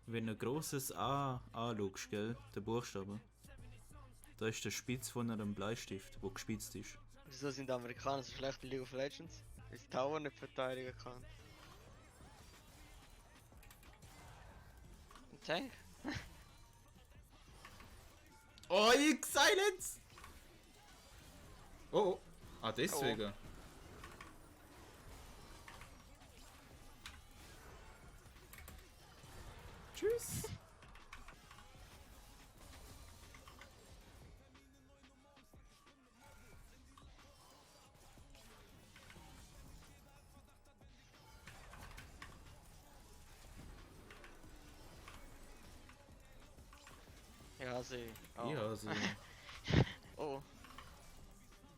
Wenn du ein grosses A anschaust, gell, der Buchstabe, da ist der Spitz von einem Bleistift, der gespitzt ist. Wieso sind die Amerikaner so schlecht in League of Legends? Weil sie Tower nicht verteidigen kann. Ein Tank? Oh, ich Silence! Oh, oh. Ah, deswegen. Tschüss! Ja, sie. Oh. Ja, so. Oh.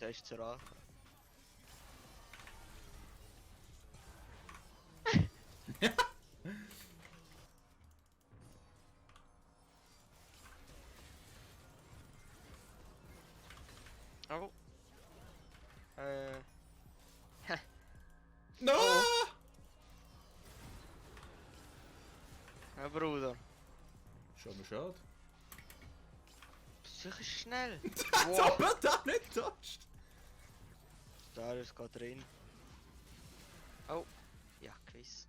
Der ist zu Rache. Oh. No! Oh. Ja, Bruder. Schade, schade. Sicher schnell. Als ob er da nicht toucht! Darius geht rein. Oh. Ja, Quiz.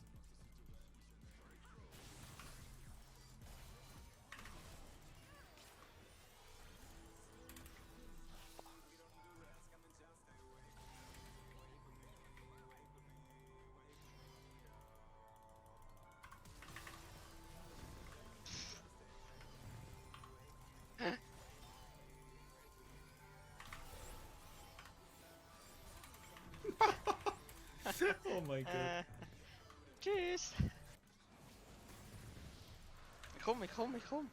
Oh mein Gott. Tschüss. Ich komm. Komm, komm,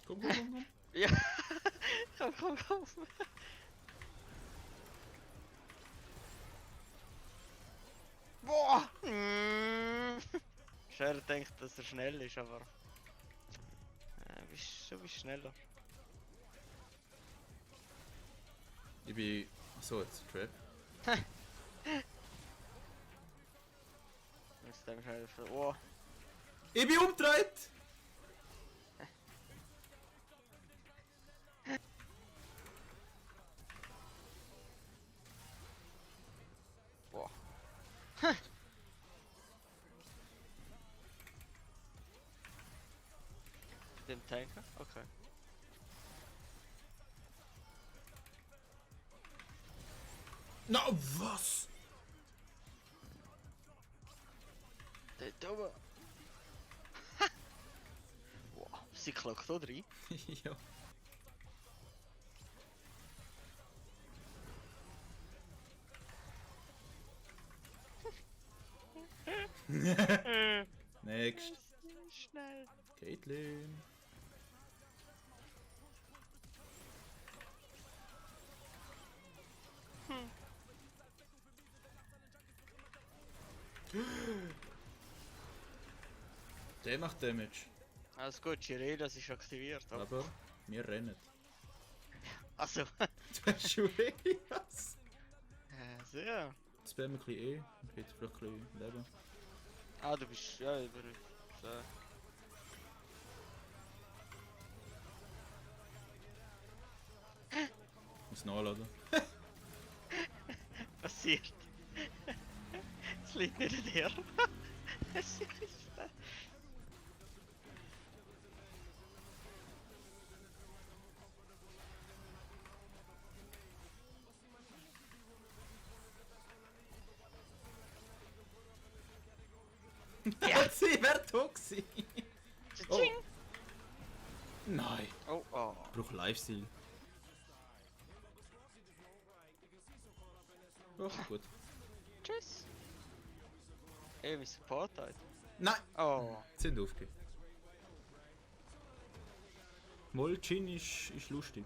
komm, komm. Ja. komm. Boah! Scher denkt, dass er schnell ist, aber. Du bist schneller. Ich bin. Achso, jetzt Trap. Jetzt dem schnell für. Oh! Ich bin umgedreht! Boah! Dem Tanker? Okay. Na, was? Dort oben! Boah, sie klockt da rein. Ja. Next. Schnell! Caitlyn. Der macht Damage. Alles gut, Chirelas ist aktiviert. Oh. Aber wir rennen. Also. Du hast Jureas. Sehr. Spam ein bisschen E und geht vielleicht ein bisschen Leben. Ah, du bist. Ja, über. So. Muss nachladen. Passiert. Es liegt nicht in dir. Es ist. Ja, sie wäre tot gewesen. Oh. Tsching. Nein. Oh, oh. Ich brauche Lifestyle. Oh, gut. Tschüss. Ey, mein Support halt. Nein! Oh. Sie sind aufgegeben. Molchin ist lustig.